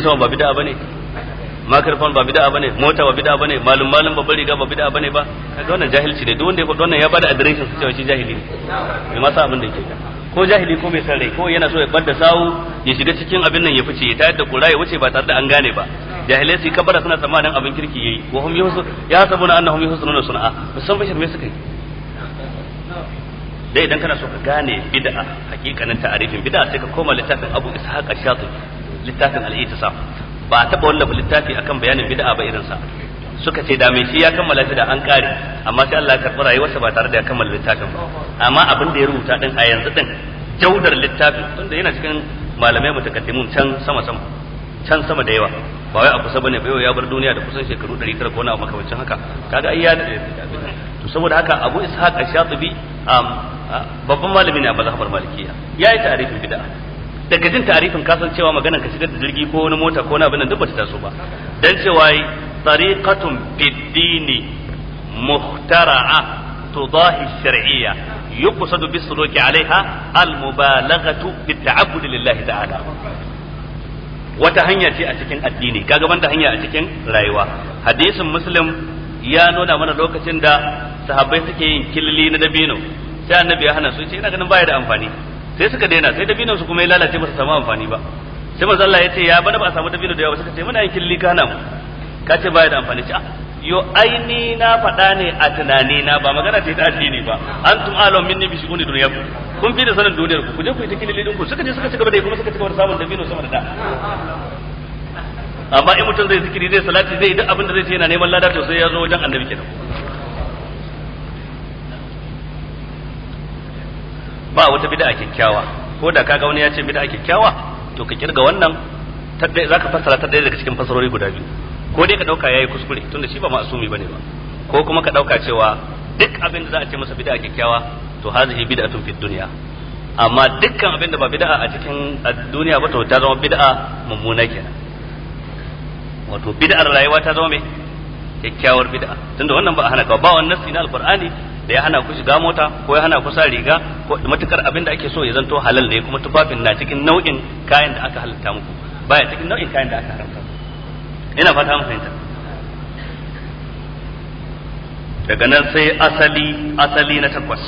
sama ba bid'a bane, microphone ba bid'a bane, mota ba bid'a bane, malum malum babbar riga ba bid'a bane ba. Kaga wannan jahilci ne. Duk wanda ya faɗi wannan ya bada adireshin su cewa shi jahili ne, bai ma san abin da yake ko jahili ko mai san rai, ko yana so ya bar da sawu ya shiga cikin abin nan ya fice, ya tayar da kura ya wuce ba tare da an gane ba. Jahilai su kabara suna tsammanin abin kirki yayi, wa hum yuhsu ya sabuna annahum yuhsinuna sun'a, musan bashir me suka yi. Dai idan kana so ka gane bid'a, hakikanin ta'arifin bid'a, sai ka koma littafin Abu Ishaq Ash-Shatibi, littafin Al-Ittisam. Ba a taɓa wallafa littafi akan bayanin bid'a ba irin sa. Suka ce da mai shi ya kammala shi da an kare, amma sai Allah ya karɓi rayuwarsa ba tare da ya kammala littafin ba. Amma abin da ya rubuta din a yanzu din, jaudar littafin, tunda yana cikin malamai mutakaddimun can sama sama, can sama da yawa, ba wai a kusa bane ba, yau ya bar duniya da kusan shekaru 900 ko na makamancin haka. Kaga ai ya to saboda haka Abu Ishaq Ash-Shatibi babban malami ne a mazhabar Malikiya, yayi ta'arifin bid'a. Daga jin ta'arifin ka san cewa maganar ka shigar da jirgi ko wani mota ko wani abin nan duk bata taso ba. Dan cewa tariqatun fid dini muhtara'a tudahi shar'iyya yuqsadu bis-suluki 'alayha al-mubalaghatu bit-ta'abbud lillahi ta'ala. Wata hanya ce a cikin addini, kaga banda hanya a cikin rayuwa. Hadisin Muslim ya nuna mana lokacin da sahabbai suke yin kilili na dabino, sai Annabi ya hana su, ce ina ganin baya da amfani. Sai suka daina, sai dabinon su kuma ya lalace, ba su samu amfani ba. Sai manzo Allah ya ce, ya bana ba a samu dabino da yawa? Suka ce, muna yin kilili, ka hana mu, ka ce baya da amfani. Ce, yo aini na faɗa ne a tunani na, ba magana ce ta addini ba. Antum alam minni bi shu'uni dunyakum, kun fi da sanin duniyar ku, ku je ku yi ta kilili din ku. Suka je suka ci gaba da kuma suka ci gaba da samun dabino sama da da. Amma in mutum zai zikiri, zai salati, zai duk abin da zai ce yana neman lada, to sai ya zo wajen Annabi kenan. Ba wata bid'a kyakkyawa. Ko da kaga wani ya ce bid'a kyakkyawa, to ka kirga wannan, zaka fassara ta ɗaya daga cikin fassarori guda biyu. Ko dai ka dauka yayi kuskure, tunda shi ba ma'asumi bane ba, ko kuma ka dauka cewa duk abin da za a ce masa bid'a kyakkyawa, to hazihi bid'atun fid dunya, amma dukkan abin da ba bid'a a cikin duniya ba, to ta zama bid'a mummuna kenan. Wato bid'ar rayuwa ta zama mai kyakkyawar bid'a, tunda wannan ba a hana ka ba. Wannan nasi na Alqur'ani da ya hana ku shiga mota ko ya hana ku sa riga ko matukar abin da ake so ya zanto halal ne, kuma tufafin na cikin nau'in kayan da aka halatta muku, baya cikin nau'in kayan da aka haramta. Ina fata mun fahimta. Daga nan sai asali na takwas.